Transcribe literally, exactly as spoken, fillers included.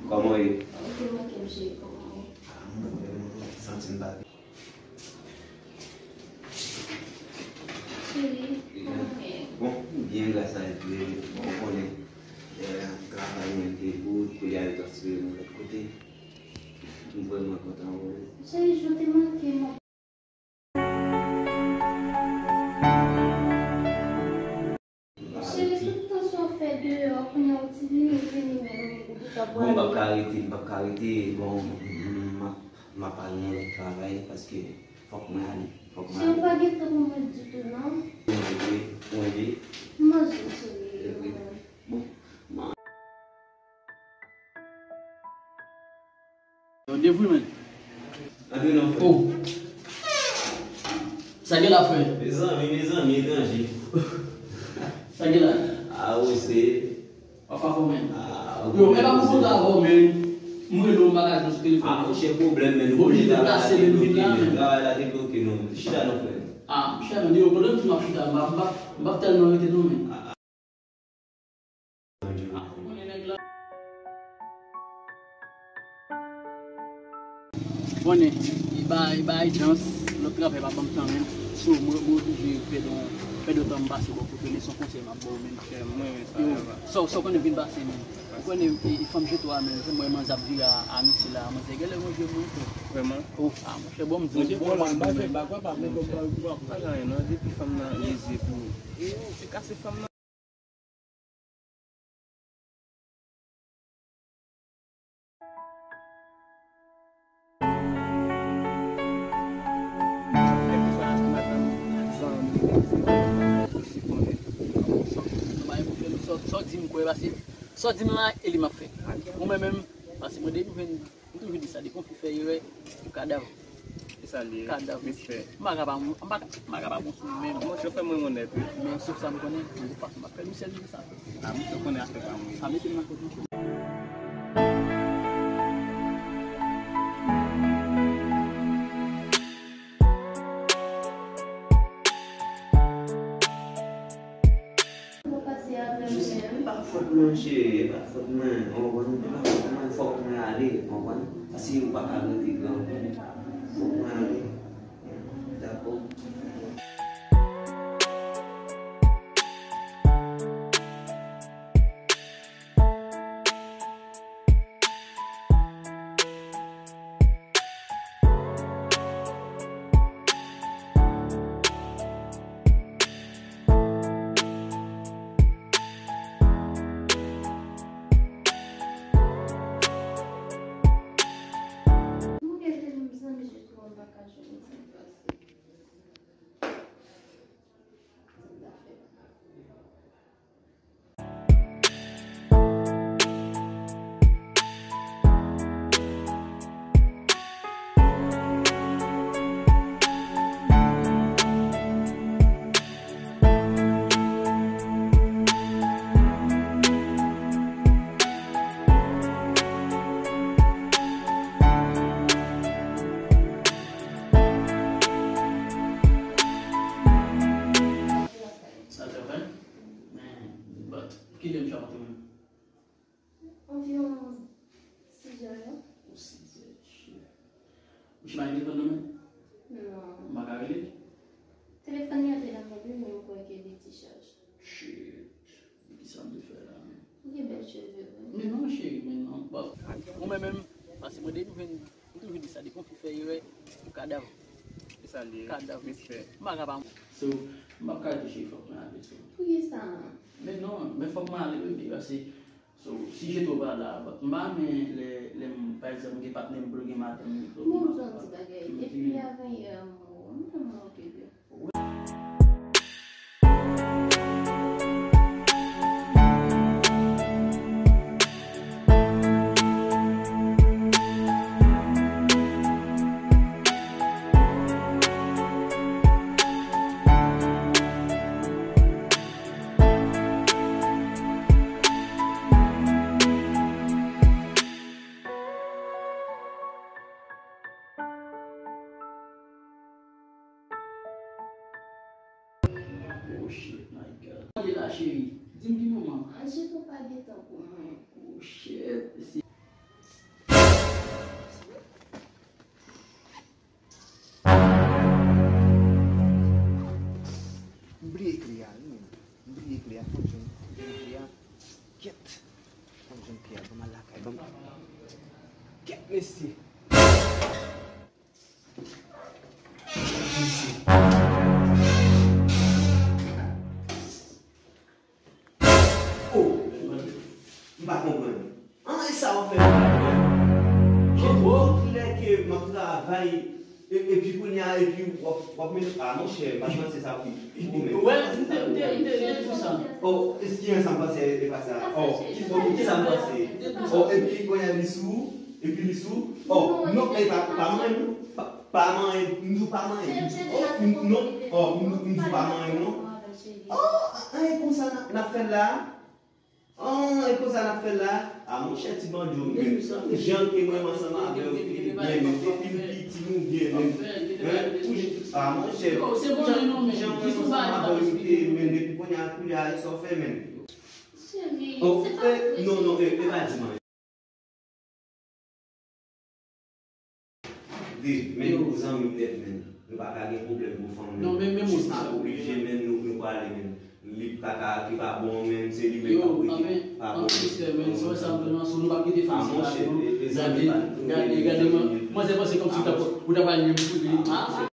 Kòman w ye? Ou te manke m, cheri, kòman w ye? Ah, mwen vrèman santi m pa byen. Cheri, kòman w ye? Bon, m byen, gras a Dye. Bon, ou konnen, eh, travay mwen te bout, kounye a yo transfere mwen lòt kote. M vrèman kontan, wi. Cheri, ou te manke m. Cheri, tout tan sa w fè deyò, kounye a w ti vini, w vini menm, ou t ap prale. Bon, m p ap ka rete, m p ap ka rete. Bon, m, m, m ap, m ap al nan lòt travay, paske fòk mwen ale, fòk mwen ale. Cheri, ou pa gen tan pou mwen ditou, non. Mwen vle, mwen vle. Manje, cheri. Bon, Yo devri, men. Antre non, frè. Oh. Sa gen la, frè? Mezanmi, mezanmi, etranje. Sa gen la? Ah, ou se. W ap fè afè w, men. Ah, yo, e pa pou kont avè w, men. M rele w, m pa ka jwenn sou telefòn. Ah, monchè, pwoblèm, men. M oblije deplase, men, m vin la, men. Travay la te bloke, non. Chita non, frè. Ah, monchè, men, yo, pandan m di m ap chita, m pa, m pa, m pa tèlman rete, non, men. Ah, ah. Konnen, e bay, e bay chans, lòt travay pa ban m tan menm. So, mwen, mwen oblije pèdi, pèdi tan m pase bò kote, men se yon konsèy m ap ba w menm. Mwen, mwen, sa yo, va. Sa, sa w konnen vin pase menm. Ou konnen, e, e fanm jete w a menm, se mwen manzè ap vire a, a misye la, manzè genlè manje mwen tou. Vrèman? Oh, ah, monchè, bon, m di w, bon, m ap di w menm. Pa gen anyen non, depi fanm nan leze pou ou. Se kase fanm nan. Sa w di m kwè, paske sa w di m la, e li m ap fè. Ou menm menm, paske mwen depi m jwenn M toujou di sa, depi yon fi fè erè, ou kadav. E sa l ye. Kadav. Respè. M pa ka pa, m pa, m pa ka pa bon sou li menm. Monchè, fè mwen onèt, wi. Men sof sa m konnen, se fason m ap fè l, wi, sèl jan sa. Ah, monchè, konnen afè pa mwen. Sa mete m nan kot monchè. Ou pase avè m menm. Pa fòt mwen, cheri, e pa fòt mwen. Ou konprann? E pa fòt mwen, fòk mwen ale, ou konprann? Paske ou pa ka rete gran, ou konnen. Fòk mwen ale. Dakò. Sa travay? Men, but, kilè misye ap antre menm? Anviwon sis è. O, sis è, shit. Misye pa gen telefòn nan men? Non. M pa ka rele? Telefòn li antre nan kòb li, men m kwè ke li dichaj. Shit. Kisa m te fè la menm? Ou gen bèl cheve, wi. Men non, cheri, men non. Bon, ou menm menm, paske mwen depi m jwenn M toujou di sa, depi yon fi fè erè, ou kadav. E sa l ye. Kadav. Respè. M pa ka pa. So, m p ap ka di cheri fòk mwen ale, so. Poukisa? Men non, men fòk mwen ale, wi, paske, so, si Jetro pa la, but m pa renmen lè, lè m, pa egzanp, m gen patnè m, pou l gen madanm li, pou l gen madanm. Bon, m di yon ti bagay. Depi avè yè, m renmen w anpil. Oh shit, my God. Kote la, cheri? Di m ki moman. Anjito pa gen tan pou mwen. Oh shit. Kèt mesye. Oh, m pa konprann. An, e sa w ap fè m pa konprann. Tout lè ke m ap travay, e- epi kounye a, epi w ap, w ap mete, a, monchè, m pa t panse sa pou, pou ou menm. Wè, m te, m te, m te, m te di sa. Oh, eskize, sa m panse, e pa sa. Oh, oh, ki sa m panse? Oh, epi kounye a, li sou, epi li sou. Oh, non, e pa, pa manyen, non. Pa, pa manyen, m di w pa manyen. Oh, m- non, oh, m- m di w pa manyen, non. Oh, an, e konsa n ap- n ap fè l la. An, e konsa n ap fè l la. A, monchè, ti bandyo, men jan ke mwen ansanm avè w te byen, men depi m piti, nou byen, men. Hein? Pou j- a, monchè, jan jan mwen ansanm avè w te, men depi kounye a, kounye a, sa w fè, men. Oh, eh, non, non, eh, e pa di m anyen. Gade, men nou zanmi m nèt, men. Nou pa ka gen pwoblèm pou fanm, men. Non, men, men jis n ap oblije, men, nou, nou pale, men. Li pa ka, ki pa bon, men, se li menm k ap rete pa bon. Anplis, men, se sa m te nan sou, nou p ap kite fanm sa la, non. Gade, gade, gade, manzè panse kòmsi ou ta pral menm sou li.